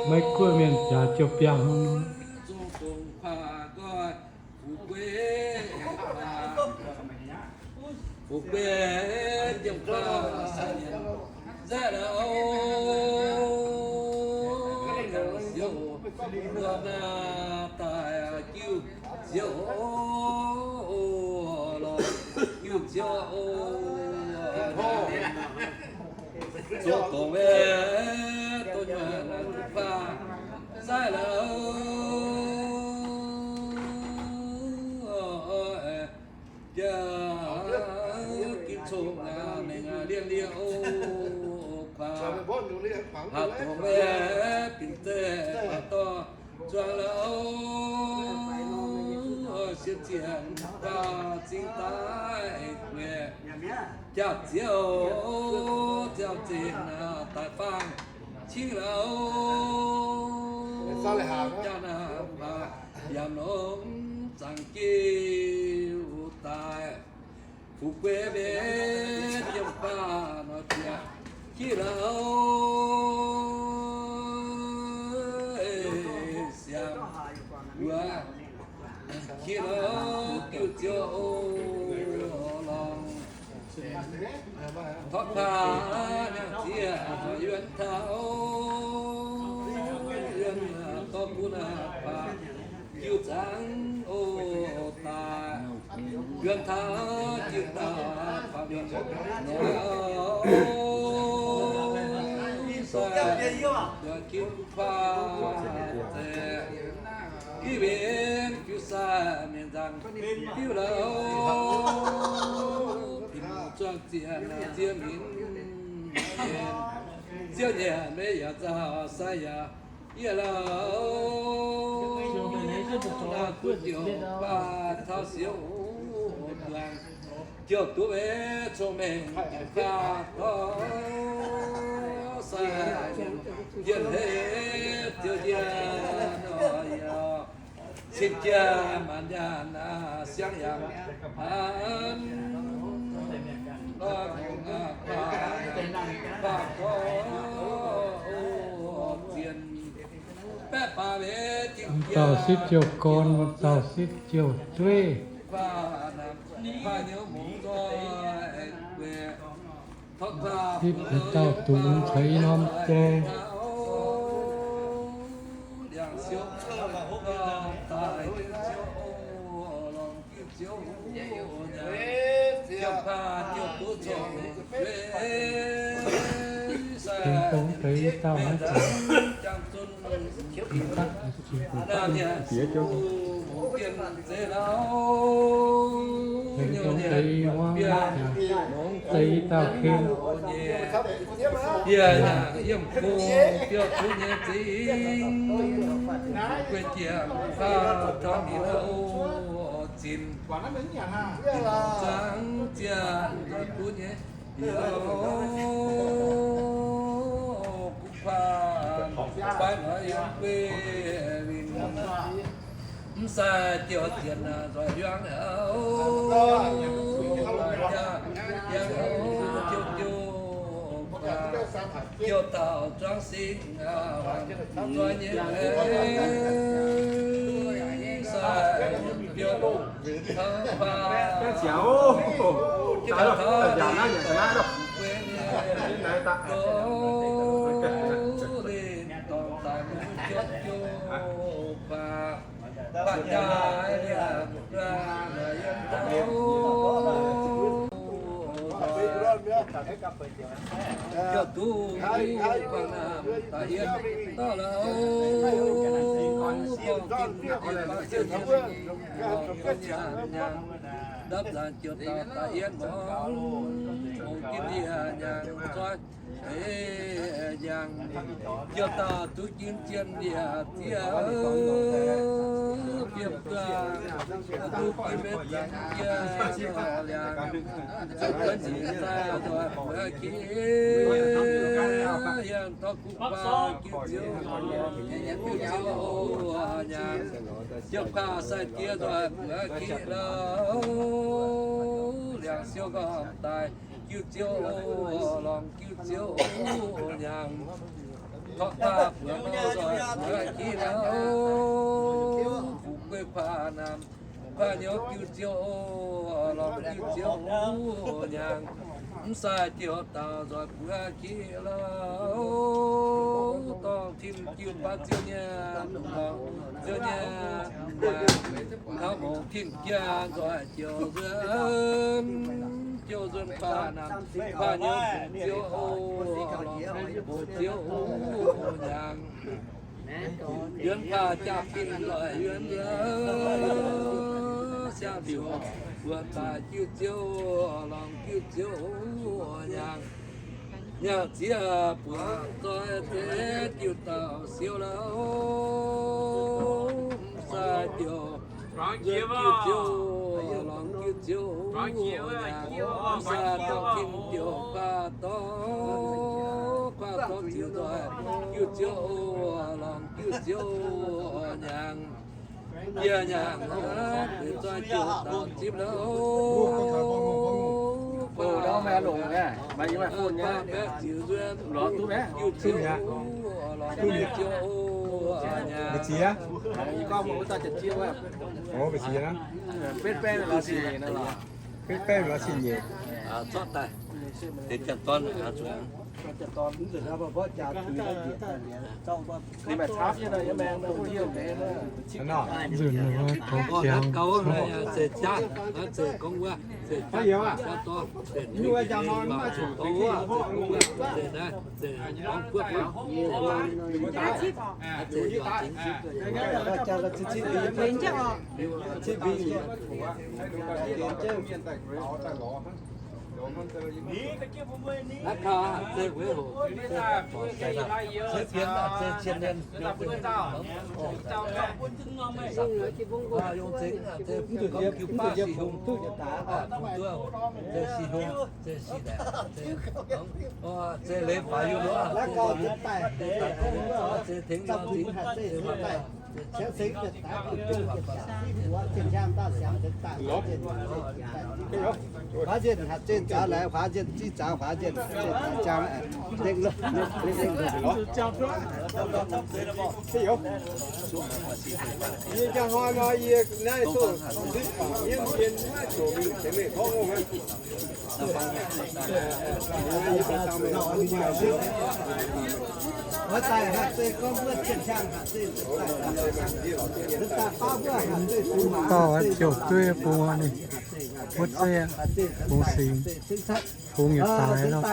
Maiv guoqv mienh jaax jiouv biangh hnangv nor. Zungv dongh kuaah nqoi, fu'jueiv, fu'jueiv jiem kuaah sai nzaeqv la'o, siouc mbuo naaiv daaih jiu ziouc lorz jiu ziouc zungv dongh mienh doh nyuoqc kuaah sai la'o. Jiex ginv cong mengh lienh liouh kuaah, haaix dongh mienh binc zeiv baac dorh zuangx la'o. Siev zienx kuaah zingh daaih gueic, jaax ziouc ziangh zinh daaih faang cingv la'o. Jaax naaiv baac yaac longx zaangc jiu daaih, fu'jueiv mbenc jiem kuaah nor jiex kiv la'o. Siangx wuov kiv la'o, jiu ziouc lorz Tov kuaah niangh ziex yuonh taux, yuonh dorh gunv kuaah jiu zaangc oc daaih. Yuonh taux jiu daaih kuaah mienh nor, sai yaac ginv kuaah zeiz, i mbenc jiu sai mienh nzangc diuv la'o. Bienh zuangx ziex ziex minc, ziouv nyanc maiv yaac nzauh sai yaac yie la'o. Naaiv duqv jouh kuaah taux siouc duangc, jouh duqv maiv cong-mengh kuaah taux sai yienh heiv ziouc yie nor yaac cing jiex maanc nyaanh siang yaac an nor, kuaah kuaah zien baeqv baac maiv cing jiex. Dauh sipv ziouc gorn, dauh sipv ziouc zueiv. Sipv haaix dauh dungx caux i norm jai. Tengx dongh deix dauh maiv zeiz. Tengx dongh deix wuov maiv zeiz, dongh deix dauh ken. Yie yaac yiem kungx biouv duqv nyei zingh, guei jiex faah taux ninh oc zinc, zaangc zienh duqv nyei. Yie kuv kuaah fai nor yiem guei winh, mv sai jouh zienc nzoih yuangc auv, jaa yangh auv jouh jouh, jouh dauh zuangx singx nzoih nyei, mv sai jouh dauh fai, jouh dauh fai, Dapv zanc jiouc dauh daaih yiem mungz, mungz ginv ndie nyaanh zuov, nyaanh jiouc dauh duqv ginv jien ndie ziex, fiem duqv, duqv ginv maiv zanc jiex liangx, zuqc guonv nyic sai nzoih buoz kiv, yiem tov kuv kuaah ginv ziouv, ginv ziouv nyaanh, ziouv kuaah sai diex nzoih buoz kiv lorqc, liangx siou gormx daaih jiu ziouv lorngx jiu ziouv nyaanh. Torqv baav buoz nor nzoih buoz jiex lauh, fu'jueiv kuaah naamh, kuaah nyouz jiu ziouv, lorngx jiu ziouv nyaangh. Mv sai diuh dauh nzoih buoz jiex lauh, dorngh tim jiu baav ziouv nyaangh, lorngx ziouv nyaangh, kaux mongc tim jaa nzoih jiouv nzuonx, jiouv nzuonx kuaah naamh, kuaah nyouz mbu'ziex ziouv, lorngx mbu'ziex ziouv nyaangh. Yuonx kuaah jaa-fin nzoih yuonx nzuonx, siang-liuc buoz daaih jiu ziouv, lorngx jiu ziouv nyaangh. Nyaangh ziex buoz zoih deix jiu dauh siou lauh, mv sai diuh nzuonx jiu ziouv, lorngx jiu ziouv nyaangh. Mv sai dorngh tim diuh kuaah dorngh, kuaah dorngh ziouc nzoih jiu ziouv, lorngx jiu ziouv nyaangh. Yie nyaangh aqv, deix zoih jiu dauh zipv lauh. Kuaah baeqv ziouc nzuonx jiu ziouv, lorngx jiu ziouv nyaangh. Corc daaih, deix janx-dorn zuqc Nzunc naaiv gaux, zeiz jaav, zeiz gorngv wuov, zeiz jaav, zeiz gorngv wuov, zeiz naaiv, zeiz gorngv guoqv, zeiz naaiv kaax zeiz weic hoc, zeiz bienx, zeiz cien-mienh, yungz zengx, zeiz gorngv jiu bav sic hungh, duqv, zeiz sic hungh, zeiz sic laengz, zeiz leiz faix yungh, zeiz tengx yungh, zeiz maaih Huaav nzienh hatc zinh zaaux laengz, huaav nzienh zinh zaaux, huaav nzienh hatc zinh zaaux. Yie njang hnoi nor, yie naaiv doqc zipv baac mienv mienh maiv zoux mingh ceix meih gorngv aqv. Dauh ziouc dueiv bun ninh wuov zeiv, bungx singx, bungx yietc daaih lauh.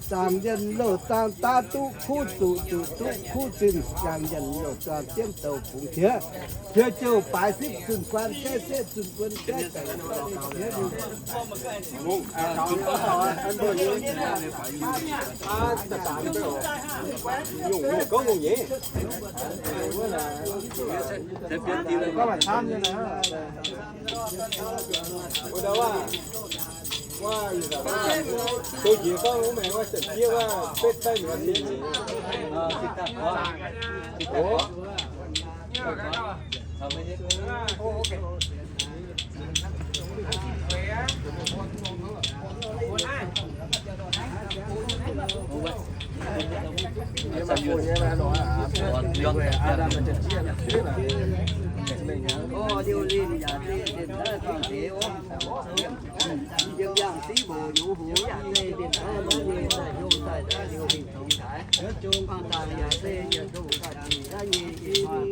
Zaangc yienh louh zaang daav duqv kuv zuqc, zuqc duqv kuv zinh. Zaangc yienh louh zaang jienv douh bungx qiex, qiex jouh baaix sipv zunh guan jaiv setv zunh guan jaiv. Yiem yangh siv mboc yungz huv yaac zeiz mienh tov maiv nyei daaih hnyouv daaih daaih liuz mingh tongx daaih. Bangh dangh yaac zeiz yietc zungh daaih dingc naaiv nyei ih hnoi.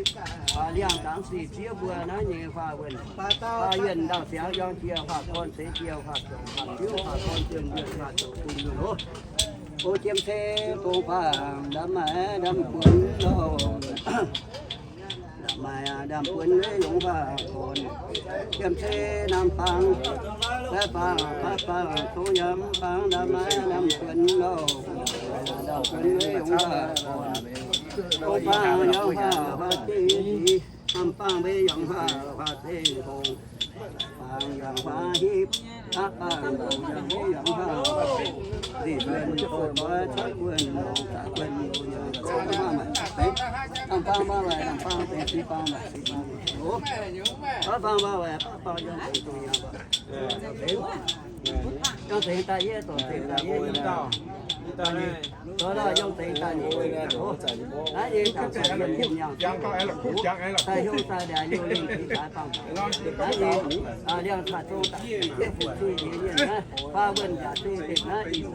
Liangh dangx sic ziev mbuo naaiv nyei huaax wuonh. Huaax yuonh ndau-siangx yangh jiex huaax gorn seix jiex huaax zoqc huaax ziouv huaax gorn juonh yuonh huaax zoqc bun yuonh loh. O jiem se bungx faang ndamv maaih ndamv buonc loh. Maaih ndamv buonc yungz huaax gorn. Jiem se namx bangc, baeqv bangc, faatv bangc, tongx yaac mv bangc ndamv maaih ndamv buonc loh. Ndamv buonc yungz huaax gorn. Tongx bangc yangh huaax huaax zeiv, namx bangc mbuo yangh huaax huaax zeiv hongh. Bangc yangh huaax hipv, aqv bangc yangh hipv yangh huaax. Zinh buonc doic doix, cuotv buonc longc, zaqc buonc longc, yangh huaax maaih deix. Namx bangc maaih waaic, namx bangc deix, six bangc maaih six bangc. Faatv bangc maaih waaic, faatv bangc yangh deix, dongh yangh huaax. Yongh zengx daaih yie, zorc zengx daaih yie, zorc yongh zengx daaih nyei. Naaiv nyei dangc daaih yie mienh nyaanh, daaih hiuv daaih liuz liouh lingh jiex daaih bangc. Naaiv nyei liangx caux zong daaih fu'jueiv nyei mienh naaiv, faa wuonh yaac duqv deix naaiv ih zanc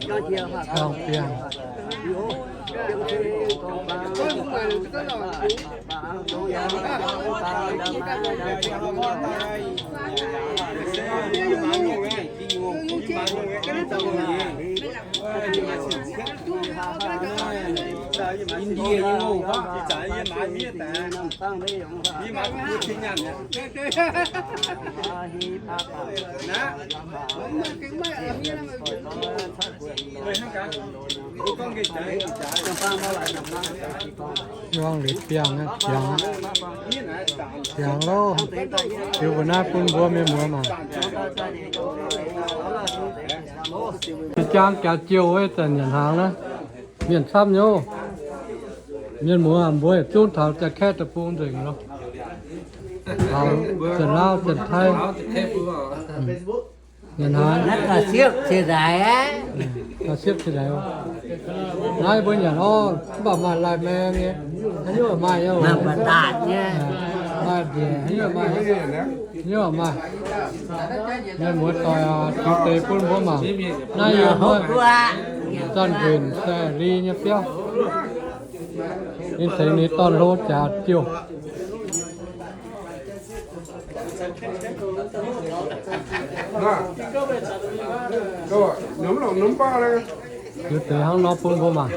buonc yangh jiex Muangx liuz biangh aqv, biangh aqv, biangh loh. Ziux mbuo naaiv bun mbuo mienh muoz mangc. Jang jaax jouh wuov zanc nyanc hnaangx naaiv, mienh camv nyei. Mienh muoz mbuo yietc zungv taux Janx-Kaeqv deic-bung nzengc loh. Taux Janx-Lauv, Janx-Taiv. Nyanc hnaangx. Naaiv ga'siepv ciex nzaic aqv. Ga'siepv ciex nzaic oc. Naaiv mbuo nyanc orv, mv baac maaih lai-maeng nyei. Haaix nyungc maaih nyei oc. Maaih mbu'ziex, haaix nyungc maaih, haaix nyungc maaih. Mienh muoz-doic, ziux deix bun mbuo mangc. Naaiv yiem wuov Zanc Nquenc Sae Li nyei biauv. Ninh tengx ninh dorn-hlo jaax jouh. Ziux deix hnangv nor bun mbuo mangc.